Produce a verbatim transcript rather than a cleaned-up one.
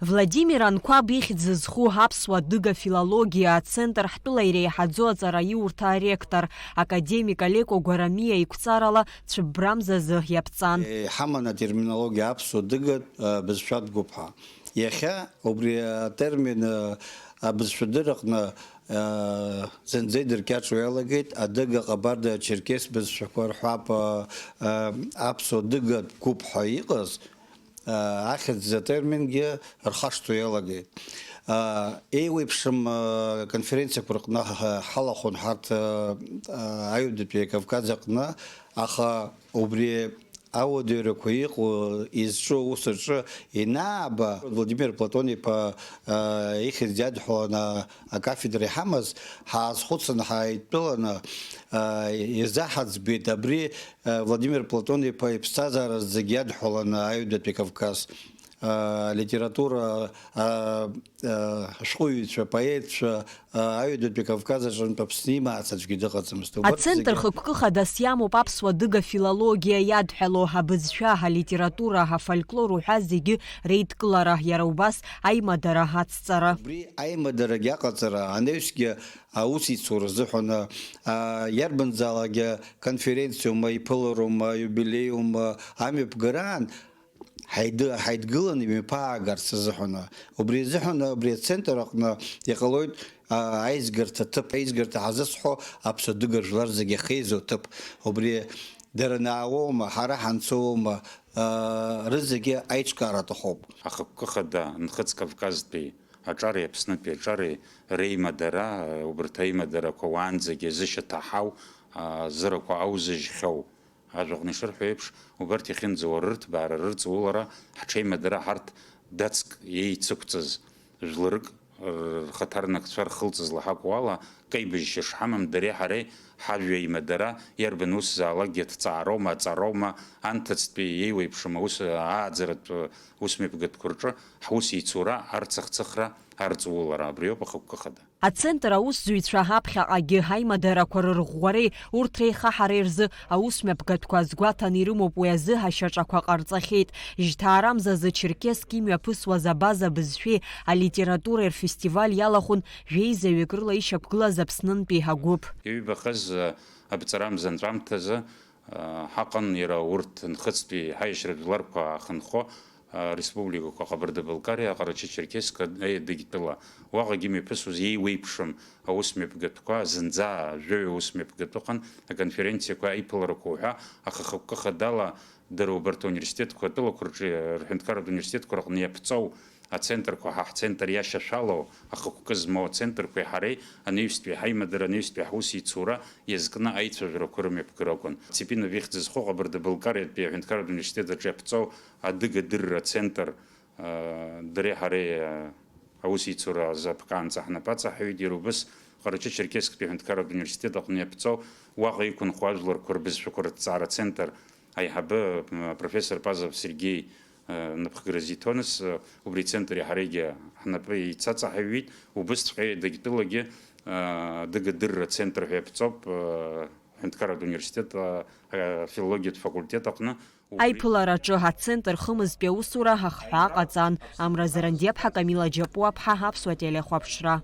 Владимир Анқәаб ихьӡ зху аԥсуа-адыга филологиа ацентр ҳтәыла иреиҳаӡоу аҵараиурҭа аректор, академик Алеко Гәарамиа игәцарала цәыббрамзазы иаԥҵан. Иҳаман атерминологиа аԥсуа-адыгатә, а, бызшәатә гәыԥ ҳәа. Иахьа убри атермин, а, абызшәадырраҟны, а, зынӡа идыркьаҿуа иалагеит, адыга, ҟабарда, черкес бызшәақәа рҳәап, а, а, аԥсуа-адыгатә гәыԥ ҳәа иҟаз, ахьӡ атермингьы рхашҭуа иалагеит. Еиуеиԥшым конференциақәа рҟны ҳалахәын ҳарҭ аҩадатәи Кавказ аҟны, аха убри ауадаҩрақәа иҟоу, изҿу аус аҿы ианааба, Владимир Платон-иԥа ихьӡ иадҳәаланы акафедра иҳамаз, ҳаазхәыцын, ҳааидтәаланы, ирзаҳаӡбеит абри Владимир Платон-иԥа иԥсҭазаара зегь иадҳәаланы аҩадатәи Кавказ, алитература, ашәҟәыҩҩцәа, апоетцәа, аҩадатәи Кавказ аҿынтә Аԥсны имаац аӡәгьы дыҟаӡамызт. Убарҭ Ацентр зегьы хықәкы хадас иамоуп аԥсуа-адыга филологиа иадҳәало, абызшәа, алитература, афольклор уҳәа зегьы реидкылара, иара убас аимадара ацҵара. Убри аимадарагь аҟаҵара анаҩсгьы аусеицура азыҳәан, а, иарбанзаалакгьы конференциоума, иԥылароума, иубилеиума, амҩаԥгараан ҳаид-, ҳаидгыланы имҩаԥаагарц азыҳәан. Убри азыҳәан абри ацентр аҟны иҟалоит, а, аизгарҭа ҭыԥ, аизгарҭа ҳазысҳәо аԥсуа-адыга жәлар зегьы ахьеизо аҭыԥ. Убри дара наауоума, ҳара ҳанцоума, а, рызегьы аиҿкаара аҭахуп. Ахықәкы хада Нхыҵ Кавказтәи аҿареи Аԥснытәи аҿареи реимадара, убарҭ аимадарақәа уаанӡагьы зышьаҭа ҳау, а, зырақәа аузыжьхьоу. Ажәаҟны ишырҳәо еиԥш, убарҭ иахьынӡауа рырҭбаара, рырҵаулара, ҳҽеимадара ҳарҭ дацк иеицықәҵаз, жәларык рхаҭарнакцәа рхылҵыз лаҳакуала, кеибыжьшьа шҳамам, дареи ҳареи ҳажәа имадара, иарбан усзаалакгьы ҭҵаароума, аҵароума, анҭыҵтәи еиуеиԥшым аус, ааӡаратә усмҩаԥгатәқәа рҿы ҳусеицура, арцыхцыхра, арҵаулара, абриоуп ахықәкы хада. Ацентр аусзуҩцәа аԥхьаҟагьы аимадарақәа рырӷәӷәареи урҭ реихаҳареи рзы аусмҩаԥгатәқәа азгәаҭаны ирымоуп, уи азы ашьаҿақәа ҟарҵахьеит. Жьҭаарамзазы Черкесск имҩаԥысуаз абаза бызшәеи алитературеи рфестиваль иалахәын жәеизаҩык рыла ишьақәгылаз Аԥснынтәи агәыԥ. Иҩбахаз, э, абҵарамза анҵәамҭазы, э, ҳаҟан иара урҭ нхыҵтәи ҳаиашьратә жәларқәа аахынхо, э, республикақәа Ҟабарда-Балкариа, Ҟарачы-Черкесск, Аедыгь тәыла. Уаҟагьы имҩаԥысуаз еиуеиԥшым аусмҩаԥгатәқәа, зынӡа жәаҩа усмҩаԥгатә ыҟан, аконференциақәа, аиԥыларақәа уҳәа, аха ахықәкы хадала дара убарҭ ауниверситетқәа атәылақәа рҿы, рҳәынҭқарратә университетқәа рҟны иаԥҵоу ацентрқәа, ҳа ҳцентр иашьашәалоу, ахықәкы змоу ацентрқәеи ҳареи анаҩстәи ҳаимадара, анаҩстәи ҳусеицура иазкны аицәажәарақәа рымҩаԥгара акәын. Цепинов ихьӡ зху Ҟабарда-Балкариатәи аҳәынҭқарратә университет аҿы иаԥҵоу адыга дырра центр, а, дареи ҳареи, а, аусеицура азы аԥкаанӡа ҳнапы аҵаҳәаҩит, иара убыс Ҟарачы-Черкессктәи аҳәынҭқарратә университет аҟны иаԥҵоу, уаҟа иқәынхо ажәларқәа рбызшәақәа рыҭҵаара центр аиҳабы, м, профессор Пазов Сергеи, э, напхгара зиҭоныз, э, убри ацентри ҳареигьы ҳнапы еицаҵаҳаҩит, убысҵәҟьа Едыгьтәылагьы, э, адыгадырра центр ҳәа иаԥҵоуп, э, аҳәынҭқарратә университет, э, афилологиатә факультет аҟны. Убри Аиԥылараҿы ацентр хымызтәи аусура ахҳәаа ҟаҵан. Амра Зарандиаԥҳа, Камила Џьапуаԥҳа, Аԥсуа телехәаԥшра.